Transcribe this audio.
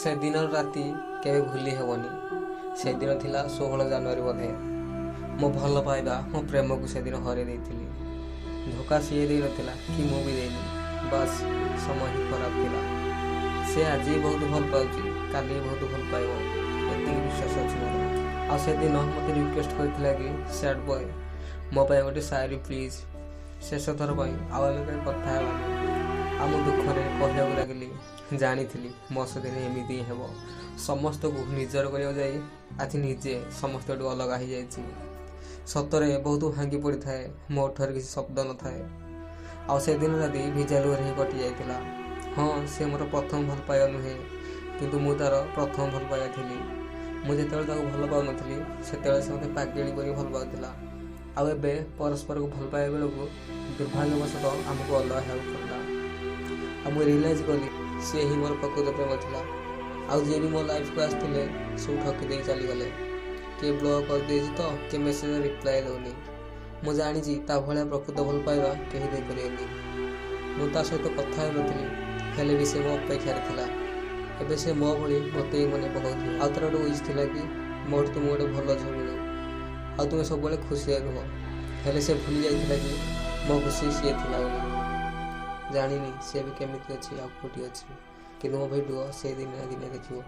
ସେଦିନର ରାତି କେବେ ଭୁଲି ହେବନି। ସେଦିନ ଥିଲା 16 ଜାନୁଆରୀ ବୋଧେ। ମୋ ଭଲ ପାଇବା, ମୋ ପ୍ରେମକୁ ସେଦିନ ହରାଇ ଦେଇଥିଲି। ଧୋକା ସିଏ ଦେଇନଥିଲା କି ମୁଁ ବି ଦେଇନି, ବାସ୍ ସମୟ ହିଁ ଖରାପ ଥିଲା। ସେ ଆଜି ବହୁତ ଭଲ ପାଉଛି, କାଲି ବହୁତ ଭଲ ପାଇବ, ଏତିକି ବିଶ୍ୱାସ ଅଛି ମୋର। ଆଉ ସେଦିନ ମୋତେ ରିକ୍ୱେଷ୍ଟ କରିଥିଲା କି ସ୍ୟାଡ଼ ବୟ, ମୋ ପାଇଁ ଗୋଟେ ସାୟରୀ ପ୍ଲିଜ୍, ଶେଷ ଥର ପାଇଁ, ଆଉ ଆମେ କେବେ କଥା ହେବାନି। ଆଉ ମୁଁ ଦୁଃଖରେ କହିବାକୁ ଲାଗିଲି, ଜାଣିଥିଲି ମୋ ସେଦିନ ଏମିତି ହିଁ ହେବ। ସମସ୍ତଙ୍କୁ ନିଜର କରିବାକୁ ଯାଇ ଆଜି ନିଜେ ସମସ୍ତଠୁ ଅଲଗା ହେଇଯାଇଛି। ସତରେ ବହୁତ ଭାଙ୍ଗି ପଡ଼ିଥାଏ, ମୋ ଠାରେ କିଛି ଶବ୍ଦ ନଥାଏ। ଆଉ ସେଦିନ ରାତି ଭିଜା ଲୁହରେ ହିଁ କଟି ଯାଇଥିଲା। ହଁ, ସେ ମୋର ପ୍ରଥମ ଭଲ ପାଇବା ନୁହେଁ, କିନ୍ତୁ ମୁଁ ତା'ର ପ୍ରଥମ ଭଲ ପାଇବା ଥିଲି। ମୁଁ ଯେତେବେଳେ ତାକୁ ଭଲ ପାଉନଥିଲି, ସେତେବେଳେ ସେ ମୋତେ ପାଗେଳି ପରି ଭଲ ପାଉଥିଲା। ଆଉ ଏବେ ପରସ୍ପରକୁ ଭଲ ପାଇବା ବେଳକୁ ଦୁର୍ଭାଗ୍ୟବଶତଃ ଆମକୁ ଅଲଗା ହେବାକୁ ପଡ଼ିଲା। ଆଉ ମୁଁ ରିଏଲାଇଜ୍ କଲି ସିଏ ହିଁ ମୋର ପ୍ରକୃତ ପ୍ରେମ ଥିଲା। ଆଉ ଯିଏ ବି ମୋ ଲାଇଫ୍କୁ ଆସିଥିଲେ ସବୁ ଠକି ଦେଇ ଚାଲିଗଲେ। କିଏ ବ୍ଲକ୍ କରିଦେଇଛି ତ କିଏ ମେସେଜ୍ ରିପ୍ଲାଏ ଦେଉନି। ମୁଁ ଜାଣିଛି ତା ଭଳିଆ ପ୍ରକୃତ ଭଲ ପାଇବା କେହି ଦେଇପାରିବେନି। ମୁଁ ତା ସହିତ କଥା ହେଉନଥିଲି, ହେଲେ ବି ସେ ମୋ ଅପେକ୍ଷାରେ ଥିଲା। ଏବେ ସେ ମୋ ଭଳି ମୋତେ ବି ମନେ ପକାଉଥିବ। ଆଉ ତାର ଗୋଟେ ୱିଶ୍ ଥିଲା କି ମୋଠୁ ତୁମକୁ ଗୋଟେ ଭଲ ଝିଅ ମିଳୁ ଆଉ ତୁମେ ସବୁବେଳେ ଖୁସିରେ ରୁହ। ହେଲେ ସେ ଭୁଲି ଯାଇଥିଲା କି ମୋ ଖୁସି ସିଏ ଥିଲା ବୋଲି। ଜାଣିନି ସେ ଏବେ କେମିତି ଅଛି ଆଉ କେଉଁଠି ଅଛି, କିନ୍ତୁ ମୋ ଭିଡ଼ିଓ ସେ ଦିନେ ନା ଦିନେ ଦେଖିବ।